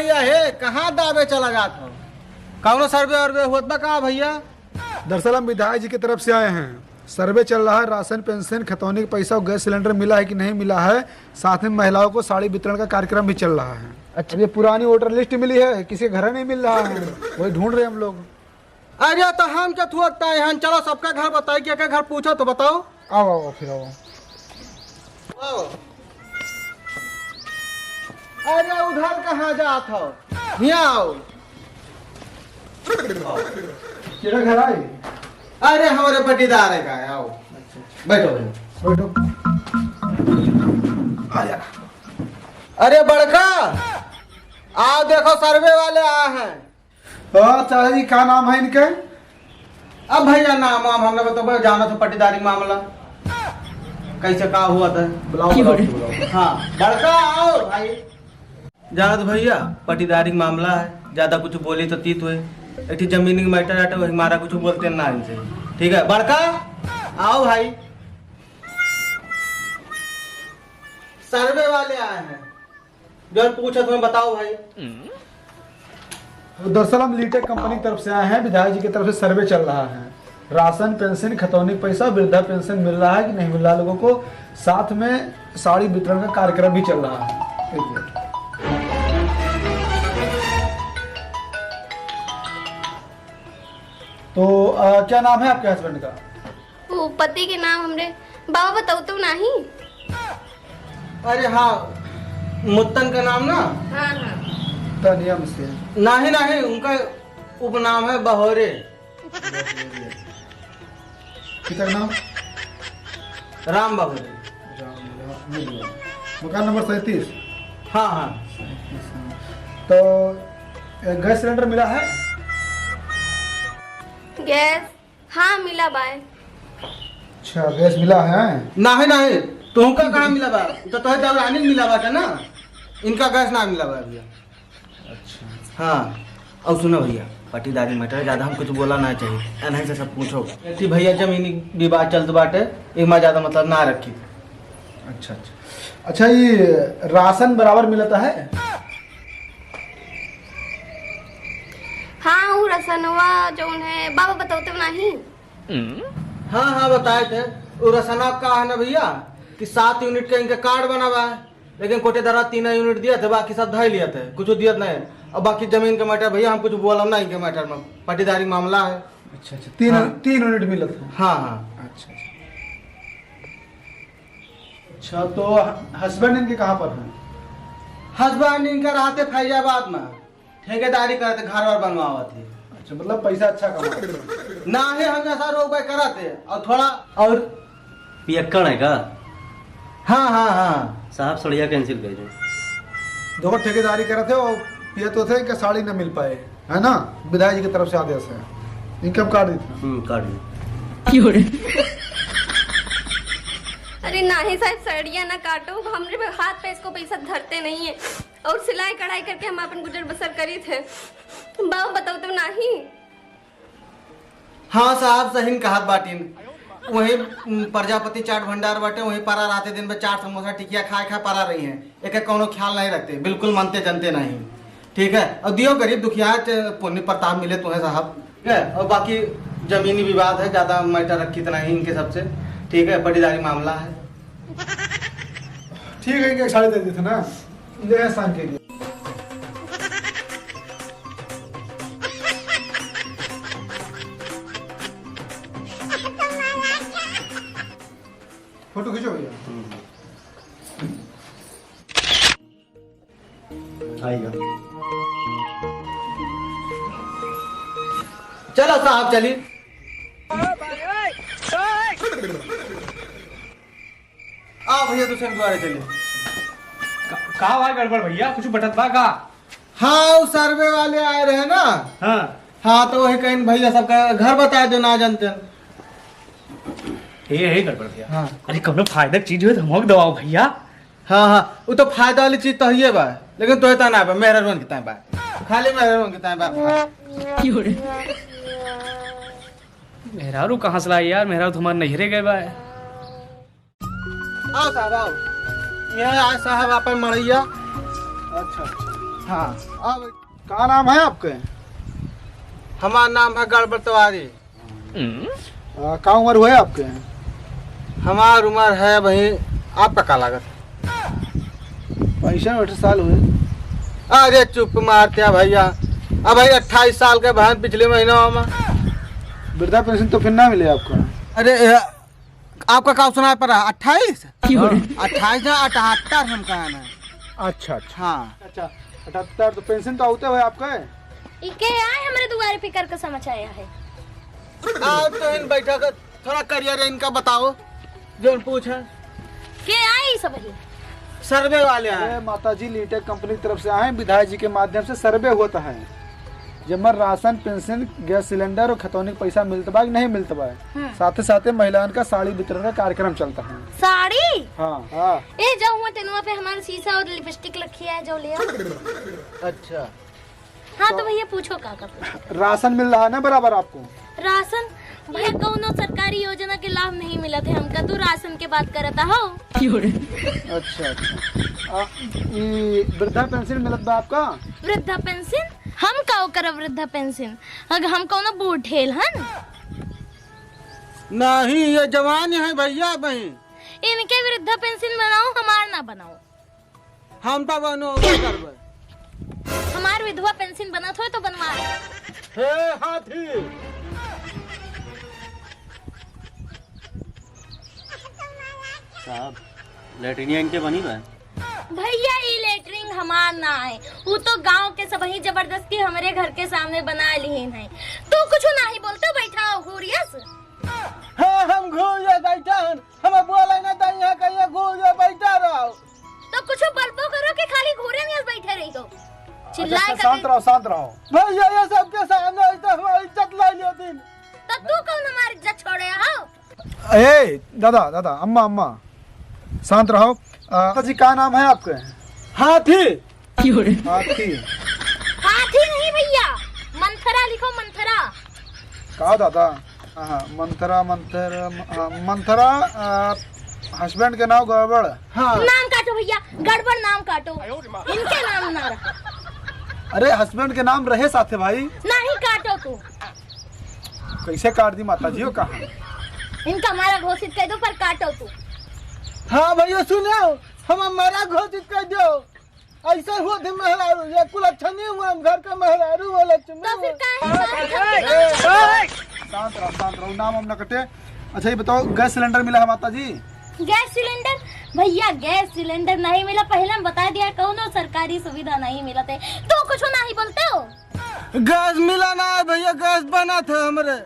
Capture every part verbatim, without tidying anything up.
हे, कहाँ दाबे चला जात हो? कौनो सर्वे वर्वे होत बा का भैया? दरअसल हम विधायक जी की तरफ से आए हैं। सर्वे चल रहा है, राशन, पेंशन, खतौनी के पैसा और गैस सिलेंडर मिला है कि नहीं मिला है। साथ में महिलाओं को साड़ी वितरण का कार्यक्रम भी चल रहा है। अच्छा। अब ये पुरानी वोटर लिस्ट मिली है, किसी के घर नहीं मिल रहा है, वही ढूंढ रहे हैं हम लोग। अरे तो हम क्या थुअकता है यहाँ, चलो सबका घर बताई, क्या क्या घर पूछा तो बताओ। आओ, आओ, फिर आओ। आओ। अरे उधर कहाँ जात हो? यहाँ आओ। केरा घर आई? अरे हमारे पटीदार है का, आओ। बैठो, बैठो। बैठो। आ जा। अरे बड़का, आओ देखो सर्वे वाले आए हैं। तो चाचा जी, का नाम है इनके? अब भैया, नाम वाम हमरा बताओ, जानत हो पटीदारी मामला, कैसे का हुआ था? बुलाओ, बुलाओ, बुलाओ। हाँ, बड़का आओ भाई। जानत भैया, पटीदारी मामला है, ज्यादा कुछ बोली तो तीत हुए। एक ठे जमीन के मैटर आटे, वही मारा कुछ बोलते ना इनसे। ठीक है, बड़का आओ भाई, सर्वे वाले आए हैं। जौन पूछत हो बताओ भाई। दरअसल हम लीटेक कंपनी की तरफ से आए हैं, विधायक जी की तरफ से सर्वे चल रहा है। राशन, पेंशन, खतौनी पैसा, वृद्धा पेंशन मिल रहा है कि नहीं मिल रहा है लोगों को, साथ में साड़ी वितरण का कार्यक्रम भी चल रहा है। एक मिनट। तो, अ, क्या नाम है आपके हस्बैंड का? वो पति के नाम हमरे बाबा बताओ तो नहीं। अरे हाँ, मुत्तन का नाम ना? हाँ, हाँ। तनियम से। नहीं, नहीं, उनका उपनाम है बहोरे। पिता का नाम? राम बहोरे। राम, राम, मिल गया। मकान नंबर सैंतीस। हाँ, हाँ। सैंतीस, हाँ। तो, ए, गैस सिलेंडर मिला है? गैस हाँ, मिला बाय। अच्छा, गैस मिला है? नाही, नाही, तुमका कहाँ मिला बा? तो तोहे दौरानी मिला बाटे ना, इनका गैस ना मिला बा भैया। अच्छा। हाँ, और सुनो भैया, पटीदारी मैटर ज्यादा हम कुछ बोला ना चाहिए, एनही से सब पूछो। ऐसी भैया जमीनी विवाद चलत बाटे, इमा ज्यादा मतलब ना रखी। अच्छा, अच्छा। अच्छा, ये राशन बराबर मिलता है? हाँ, उ रसनवा जौन है, बाबा बतौते नाही। हाँ, हाँ, बताए थे। उ रसनवा का है ना भैया, कि सात यूनिट का इनका कार्ड बना बा, लेकिन कोटेदारा तीन यूनिट दिया थे, बाकी सब धइ लिया थे, कुछ दिया नहीं। अब बाकी जमीन के मैटर भैया, हम कुछ बोलब ना इनके मैटर में, पटीदारी मामला है। अच्छा, अच्छा, तीन, हाँ। तीन यूनिट मिलत है। हाँ, हाँ। अच्छा, अच्छा। अच्छा, तो हस्बैंड इनके कहाँ पर हैं? हस्बैंड इनका रहते फैजाबाद में, ठेकेदारी करते, घर वर बनवावत है। अच्छा, मतलब पैसा अच्छा कमाते हैं। ना है, हम ऐसा रोक भाई करत है, और थोड़ा और पियक्कड़ है का? हाँ, हाँ, हाँ। साहब, सड़िया cancel कर दो। देखो, ठेकेदारी करत है और पियत होते हैं कि साड़ी न मिल पाए। है ना, विधायक जी की तरफ से आदेश है, इनकम कार्ड देते हैं। हम्म, कार्ड दे। अरे नाही साहब, सड़िया ना काटो, हमरे हाथ पे इसको पैसा धरते नहीं है और सिलाई कढ़ाई करके हम अपन गुजर बसर करी थे। बाबू बताओ तो नाही। हाँ साहब, सही कहत बाटिन। वही, उम, प्रजापति चाट भंडार बाटे, वही पारा रहते दिन में चाट समोसा टिकिया खाए खाए पारा रही हैं। एके कौनो ख्याल नहीं रखते, बिल्कुल मानते जानते नहीं। ठीक है, और दियो गरीब दुखिया च-, पुण्य प्रताप मिले तुम्हें साहब। ठीक है, और बाकी जमीनी विवाद है, ज्यादा मैटर रखी तो नहीं इनके सबसे। ठीक है, पटीदारी मामला है। ठीक है, एक साड़ी दे देते ना, ले एहसान के लिए। फोटो खींचो भैया। आइए। चलो साहब, चलिए। आओ भैया, दूसरे द्वारे चलिए। का, का बा गड़बड़ भैया? कुछ बटत बा का? हाँ, वो सर्वे वाले आए रहे ना। हाँ। हाँ, तो वही कहीं भैया सबका घर बता दो, ना जानते हैं। ये, ये गड़बड़ भैया। हाँ। अरे, कौनो फायदा के चीज हो तो हमको दवाओ भैया। हाँ, हाँ, वो तो फायदा वाली चीज तो है बा, लेकिन तोहे ता ना बा, मेहरारुअन के ताई बा, खाली मेहरारुअन के ताई बा। मेहरारू कहाँ से लाई यार? मेहरारू तो हमारे नैहरे गए बा। आओ साहब, आओ। यहाँ आए साहब आपन मड़ैया। अच्छा, अच्छा। हाँ, अब का नाम है आपके? हमार नाम है गड़बड़ तिवारी। आ, का उम्र हुए आपके? हमार उम्र है भाई, आपका का लागत? पैंसठ साल हुए। अरे चुप मारते हैं भैया, अब भाई अट्ठाईस साल के बहन पिछले महीना में। वृद्धा पेंशन तो फिर ना मिले आपको? अरे, ए, आपका का सुनाई पड़ा? अट्ठाईस? की बोले? अट्ठाईस ना, अठहत्तर हम कहा ना। अच्छा, अच्छा। हाँ। अच्छा, अठहत्तर तो पेंशन तो होते हुए आपका है? ई के आए हमरे दुआरे पे कर के समझ आया है। आओ तो इन बैठा कर थोड़ा करियर इनका बताओ, जो पूछा। के आए ई सब ही? सर्वे वाले हैं। अरे माता जी, लीटेक कंपनी की तरफ से आए, विधायक जी के माध्यम से सर्वे होता है। जेमर राशन, पेंशन, गैस सिलेंडर और खतौनी के पैसा मिलत बा कि नहीं मिलत बा। हम्म। साथे साथे महिलान का साड़ी वितरण का कार्यक्रम चलता है। साड़ी? हाँ, हाँ। ए, जाओ हुआ टेनुआ पे हमारे शीशा और लिपस्टिक रखी है, जाओ ले आओ। अच्छा। हाँ, तो तो भैया पूछो का का पूछो। राशन मिल रहा है ना बराबर आपको? राशन? भैया कौनो सरकारी योजना के लाभ नहीं मिलत है हमका, तू राशन के बात करत हो। अच्छा, अच्छा। आ, ई वृद्धा पेंशन मिलत बा आपका? वृद्धा पेंशन? हम का करब वृद्धा पेंशन? अगर हम कौनो बूढ़ेल हन? नहीं, ये जवान है भैया, बहन। इनके वृद्धा पेंशन बनाओ, हमार ना बनाओ। हम तो बनबे करबे। हमार विधवा पेंशन बनत होए तो बनवा ले। हे हाथी। साहब, लेटरिनिया इनके बनी बा? भैया, ई लेटरिन हमार ना है, उ तो गांव के सबही जबरदस्ती हमरे घर के सामने बना लिहिन है। तू कुछ नाही बोलते, बैठा हो घूरिया से। हाँ, हम घूरिया बैठा हन, हमें बोले ना दई, यहाँ कहिए घूरिया बैठा रहो। तो कुछ बल्बो करो कि खाली घूरे में बैठे रही हो? अच्छा, चिल्लाए अच्छा, करके। शांत रहो, शांत रहो। भैया, ये सबके सामने ऐसे हमारी इज्जत लाई लेती। तो तू कौन हमारी इज्जत छोड़े हो? ए, दादा, दादा, अम्मा, अम्मा, शांत रहो। आ, जी, का नाम है आपके? हाथी। हाथी। हाथी नहीं भैया, मंथरा लिखो, मंथरा। का दादा? हाँ, मंथरा, मंथरा, हाँ, मंथरा, आ, husband के नाम गड़बड़। हाँ। नाम काटो भैया, गड़बड़ नाम काटो। इनके नाम ना रहा। अरे, husband के नाम रहे साथे भाई। नहीं, काटो तू। कैसे काट दी माता जी, हो कहा? इनका हमारा घोषित कर दो, पर काटो तू। हाँ भैया, सुनो, हम हमारा घोषित कर दो। ऐसे हुआ थे मेहरारू, ये कुलक्षणी हुआ, हम घर का मेहरारू हुआ, लक्ष्मी तो फिर हुआ। काहे, काहे झगड़ा? शांत रहो, शांत रहो, नाम हम न कटे। अच्छा, ये बताओ, गैस सिलेंडर मिला है माता जी? Gas cylinder? भैया, गैस सिलेंडर नहीं मिला। पहले हम बता दिया, कौनो सरकारी सुविधा नहीं मिलत है, तो कुछ नहीं बोलते हो। गैस मिला ना है भैया, गैस बना था हमरे।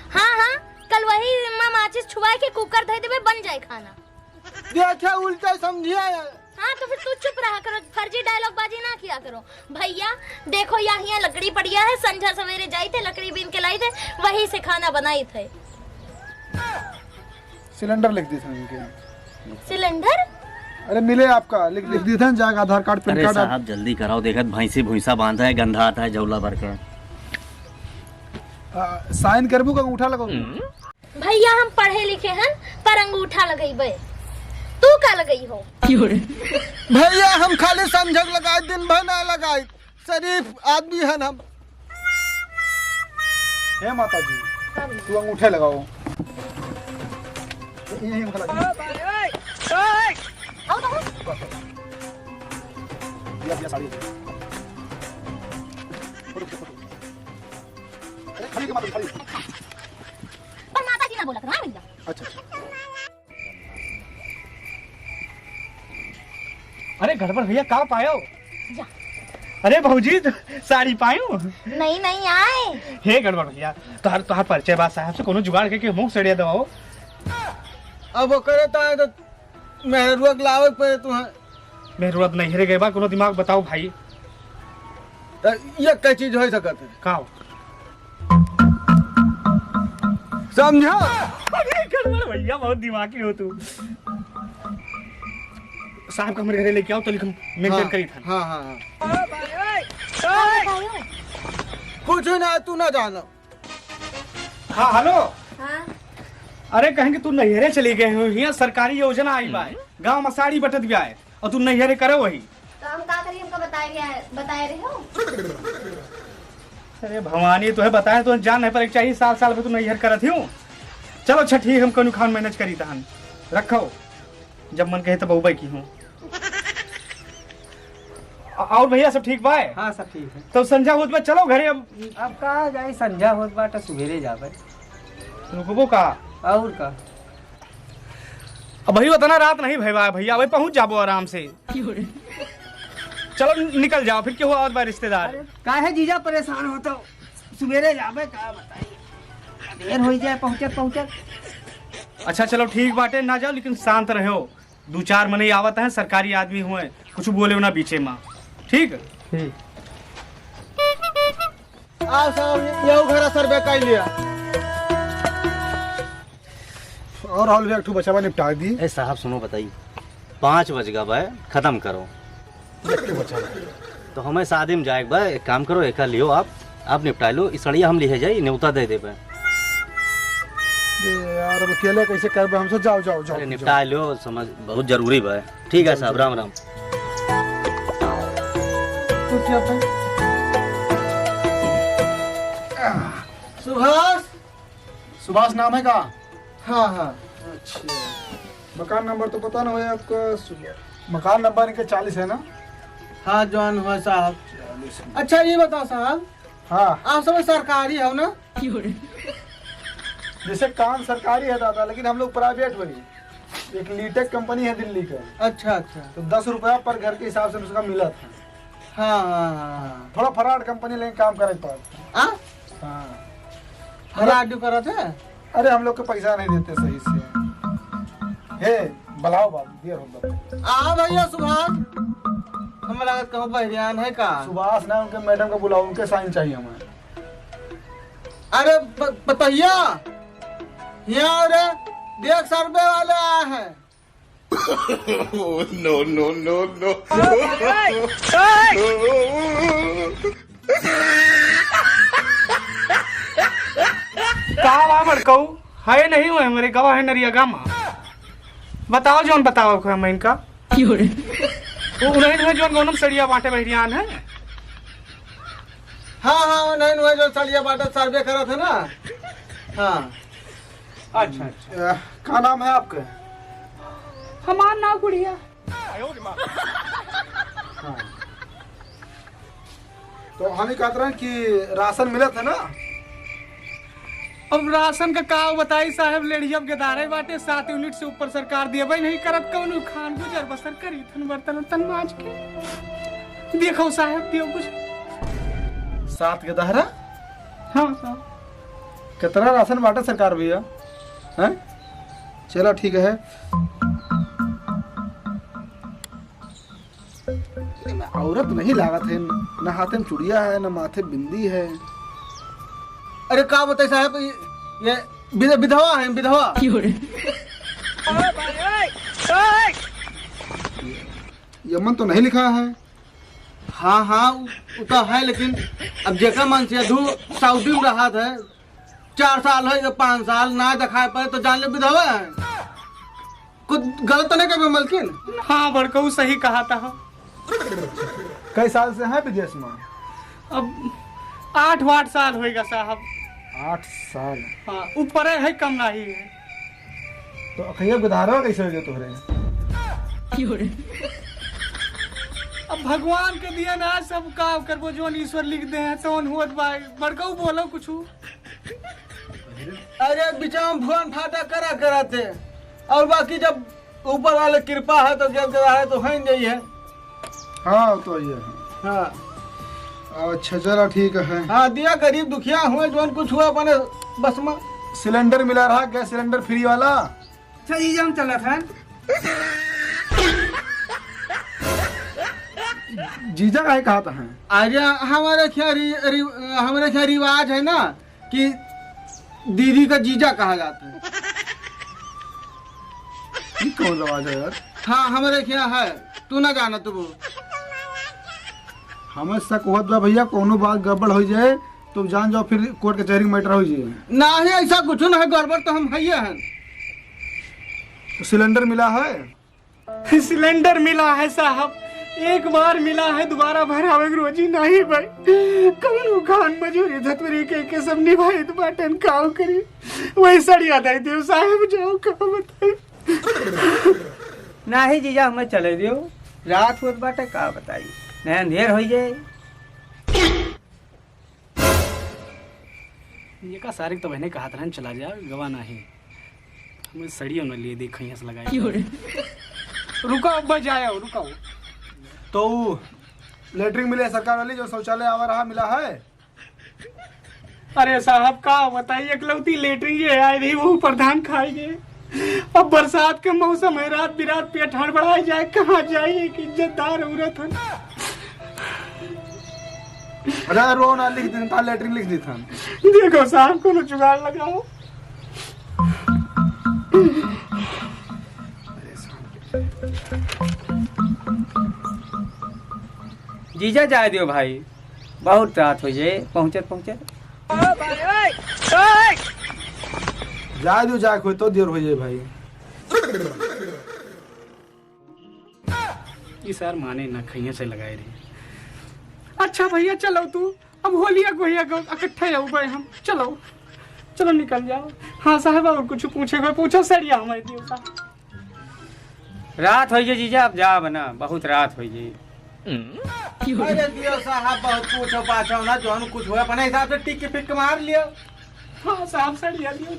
हाँ, हाँ, कल वही में माचिस छुआए के कुकर धइ देबे, बन जाए खाना। देखा, उल्टा समझिया है। हाँ, तो फिर तू चुप रहा करो, फर्जी डायलॉग बाजी ना किया करो। भैया, देखो, यहाँ, यहाँ लकड़ी पड़िया है, संझा सवेरे जाई थे, लकड़ी बीन के लाई थे, वही से खाना बनाई थे। सिलेंडर लिख दी थी उनके। सिलेंडर? अरे, मिले आपका, लिख, लिख दी थी, जाके आधार कार्ड, पैन अरे कार्ड। साहब, जल्दी कराओ, देखत भैंसी भूसा बांधा है, गंधा आता है जौला भर के। आ, साइन करबू का अंगूठा लगाओ? भैया, हम पढ़े लिखे हन, पर अंगूठा लगइबे। तू का लगई हो? भैया, हम खाली संझक लगाई, दिन भर ना लगाई। शरीफ आदमी हन हम। हे माता जी, हाँ भैया। तू अंगूठे लगाओ। यही अंगूठा लगा। आओ तो। ये, ये साड़ी। Photo, photo. अरे, खड़ी के माता जी, खड़ी। पर माता जी ना बोला करो, हाँ भैया। अच्छा, अच्छा। अरे गड़बड़ भैया, का पायो? जा। अरे भौजी, साड़ी पायो? नहीं, नहीं आए। हे गड़बड़ भैया, तोहार, तोहार परिचय बा साहब से, कोनो जुगाड़ करके मुंह सड़िया दवाओ। अब ओकरे ताए तो मेहरुआ के लावे के पड़े तुहें। मेहरुआ तो नैहरे गए बा, कोनो दिमाग बताओ भाई। तो ये कई चीज हो सकत है? का हो? समझा? अरे गड़बड़ भैया, बहुत दिमागी हो तू। साहब का हमरे घरे लेके आओ, तो लिखम मेंटेन हाँ, करी था। हाँ, हाँ, हाँ। कुछ ना, तू ना जानो। हाँ, हेलो। हाँ। अरे, कहें कि तू नैहरे चली गए हो, यहाँ सरकारी योजना आई बा, गाँव में साड़ी बटत भी आए, और तू नैहरे करे वही। तो हम का करी, हमका बताए रहे, बताए रहे हो? अरे भवानी, तोहे बताए तो जान नहीं पर एक चाहिए, साल साल भर तू नैहर करत ही हूँ। चलो अच्छा ठीक, हम कौन खान मैनेज करी तहन रखो, जब मन कहे तब बउबे की हूँ। अ-, और भैया सब ठीक बाय? हाँ, सब ठीक है। तो संझा होत बा, चलो घरे अब। अब का जाई, संझा होत बा तो सुबेरे जाबे। रुकबो का? और का? अब भाई उतना रात नहीं भई बा भैया, वही पहुँच जाबो आराम से। चलो निकल जाओ, फिर केहू और बा रिश्तेदार। अरे काहे जीजा परेशान हो तो, सुबेरे जाबे का बताई, देर हो जाए पहुँचत पहुँचत। अच्छा चलो ठीक बाटे, ना जाओ लेकिन शांत रहो। दो चार मनई आवत हैं, सरकारी आदमी हुए, कुछ बोले ना बीचे में, ठीक? ठीक। आओ साहब, ये घरा सर्वे कर लिया। और राहुल भैया, एक ठो बचावा निपटा दी। ए साहब, सुनो, बताई, पाँच बज गा बा, खत्म करो। एक ठो बचावा। तो हमें शादी में जाए के बा, एक काम करो, एका लियो आप, आप निपटा लो, ई सड़िया हम लिहे जाई, न्योता दे देबे। ए यार, अब अकेले कैसे करबे हमसे? जाओ, जाओ, जाओ, अरे, जाओ। निपटा लो, समझ बहुत जरूरी बा। ठीक है साहब, राम राम। कुछ यहाँ पे। सुभाष। सुभाष नाम है का? हाँ, हाँ। अच्छा, मकान नंबर तो पता ना हो आपका? सुभाष, मकान नंबर इनके चालीस है ना? हाँ, जौन हुआ साहब। चालीस है। अच्छा, ये बताओ साहब, हाँ। आप सब सरकारी हो ना? जैसे काम सरकारी है दादा, लेकिन हम लोग प्राइवेट हो रही। एक लीटेक कंपनी है दिल्ली का। अच्छा, अच्छा। तो दस रुपया पर घर के हिसाब से उसका मिला था। हाँ, हाँ, हाँ, हाँ। थोड़ा फ्रॉड कंपनी लेकिन काम करे पड़ता। हाँ? हाँ। फ्रॉड जो करत है? अरे हम लोग के पैसा नहीं देते सही से। हे, बुलाओ बाबू, देर हो गया। आ भैया सुभाष, हमें लागत कहूँ बहरियान है का? सुभाष ना, उनके मैडम को बुलाओ, उनके साइन चाहिए हमें। अरे ब-, बतैया, यहाँ रे, देख सर्वे वाले आए हैं। Oh, no, no, no, no। का बा बड़कऊ? है नहीं हुए मेरे गवाह है नरिया गामा। बताओ जौन बताओ को हम इनका। वो उन्हें हुए जौन गौनम सड़िया बाटे बहरियान है। हाँ, हाँ, उन्हें हुए जौन सड़िया बाटे सर्वे करत है ना। हाँ। अच्छा, अच्छा। अ, का नाम है आपका? हमार नाम गुड़िया। हाँ। तो हम ही कहत रहे कि राशन मिलत है ना? अब राशन का का बताई साहब, लेढ़िया अब गदारे बाटे, सात यूनिट से ऊपर सरकार देबे नहीं करत, कौनो खान गुजर बसर करी थन बर्तन उर्तन माज के। देखो साहब, दियो कुछ। सात गदहरा? हाँ साहब। कितना राशन बाटे सरकार भैया? हैं? चला ठीक है। औरत नहीं लागत है, न हाथे में चुड़िया है, न माथे बिंदी है। अरे का बताई साहब, ये, ये विध-, विधवा है, विधवा। यमन तो नहीं लिखा है। हाँ, हाँ, उ, उ तो है, लेकिन अब जेकर मन से धू सऊदी में रहत है, चार साल है या पाँच साल ना देखाए पड़े तो जान ले विधवा है। कुछ गलत तो नहीं करबे मलकिन? हाँ बड़कऊ, सही कहा था। कई साल से है विदेश में? अब आठ, आठ साल होएगा साहब। आठ साल? हाँ, ऊपर है, कम नहीं है। तो अखैया गदहरवा कैसे हो गया तोहरे? अब भगवान के दिया ना, सब का करबो, जौन ईश्वर लिख दे हैं तौन होत बा। बड़कऊ बोलो कुछ। अरे बिचाम भुवन फाटा करा करा थे, और बाकी जब ऊपर वाले कृपा है तो जब जब है तो है नहीं है। हाँ, तो ये है। हाँ। अच्छा, चलो ठीक है। हाँ, दिया गरीब दुखिया हुए, जौन कुछ हुआ अपने बस में। सिलेंडर मिला रहा, गैस सिलेंडर फ्री वाला। अच्छा, ये हम चलत हैं। जीजा काहे कहत हैं? अरे, हमारे क्या रि-, रि-, हमारे क्या रिवाज है ना, कि दीदी का जीजा कहा जाता है। ई कौन रिवाज है यार? हाँ, हमारे यहाँ है, तू ना जाना तू वो। हमें शक होत बा भैया, कोनो बात गड़बड़ हो जाए तो जान जाओ, फिर कोर्ट कचहरी में मैटर हो जाए। नहीं, ऐसा कुछ ना है, गड़बड़ तो हम है ही हैं। तो सिलेंडर मिला है? सिलेंडर मिला है साहब, एक बार मिला है, दोबारा भरावे के रोजी नाही भाई। कौनो खान मजूरी धतुरी के, के सब निभाइत बाटन, काव करी। वही सड़िया दे दियो साहब, जाओ, का बताई। नाही जीजा, हमें चले दियो, रात होत बाटे, का बताई, नहीं अंधेर होई जाए। ये का सारे तो बहने कहा था चला जा, गवा नाही। हमें सड़ियों न लिए देख, यहाँ से लगाए। रुको, अब जाए, रुको। तो लेटरिन मिले सरकार वाली, जो शौचालय आवा रहा, मिला है? अरे साहब, का बताई, एकलौती लेटरिन ये आए रही, वो प्रधान खाई गए। अब बरसात के मौसम है, रात बिरात पेट हड़बड़ाए जाए, कहाँ जाए, एक इज्जतदार औरत है। अरे रो ना, लिख दी था, लेटरिन लिख दी था। देखो साहब, कोनो जुगाड़ लगाओ। जीजा जाए दियो भाई, बहुत रात हो जाए पहुँचत पहुँचत। जाए दियो, जाए कोई तो देर हो जाए भाई। ई सार माने ना, खइया से लगाए रही। अच्छा भैया, चलो तू, अब होलिया गोहिया को इकट्ठे हो गए हम। चलो, चलो निकल जाओ। हाँ साहब, और कुछ पूछे को पूछो, सड़िया हमारे दियो साहब। रात होई गई जीजा, अब जाब ना, बहुत रात होई गई। अरे दियो साहब, बहुत पूछो पाछो ना, जौन कुछ हुआ अपने हिसाब से टिक के फिक मार लियो। हाँ साहब, सड़िया लियो।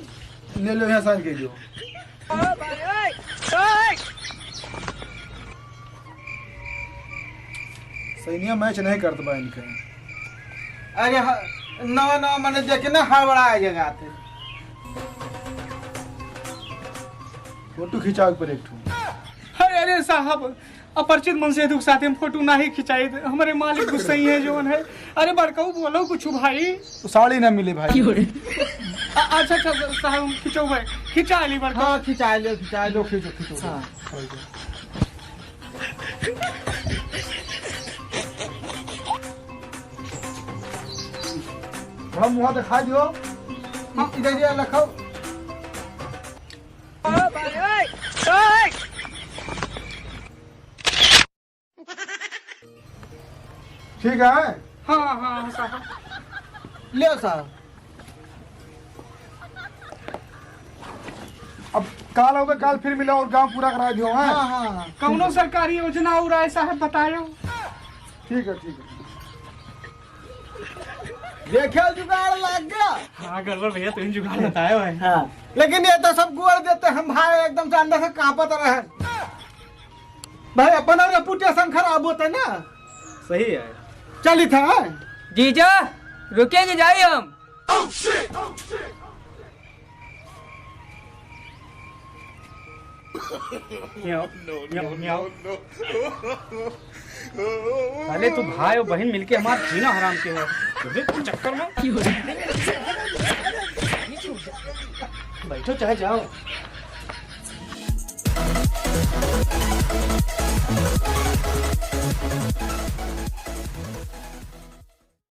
ले लो यहाँ साइन के दियो। सैनिया मैच नहीं करत बा इनके। अरे ह-, नवा नवा मने देखे ना हड़बड़ा आ जगह आते। फोटो खिंचावे पर एक ठो। अरे, अरे साहब, अपरिचित मन से दुख साथे हम फोटो नाही खिंचाई, हमरे मालिक गुस्सई है जौन है। अरे बड़कऊ बोलो कुछ भाई। तो साड़ी ना मिले भाई। आ, अच्छा, अच्छा, सा-, साहब हम खिंचो भाई, खिंचा ली बड़कऊ। हाँ, खिंचा लो, खिंचा लो, खींचो, खींचो। हाँ। थोड़ा मुँह दिखा दियो। हाँ। इधर ये रखो। ठीक है। हाँ, हाँ, साहब। ले साहब। अब काल होगा, काल फिर मिलो और गांव पूरा करा दियो, हैं? हाँ, हाँ, हाँ। कौनो सरकारी योजना और आए साहब, बतायो। ठीक है, ठीक है। देखे जुगाड़ लग गया। हाँ, गड़बड़ भैया, तुम जुगाड़ बतायो है। हाँ, लेकिन ये तो सब गोड़ देते हम भाई, एकदम से अंदर से कांपत रहे। भाई, अपना reputation खराब होता ना। सही है। चली था, हाँ? जीजा, रुकेंगे, जाइए हम। म्याऊ, म्याऊ, म्याऊ। साले तू भाई और बहन मिलके हमार जीना हराम के हो। अबे चक्कर में। बैठो चाहे जाओ।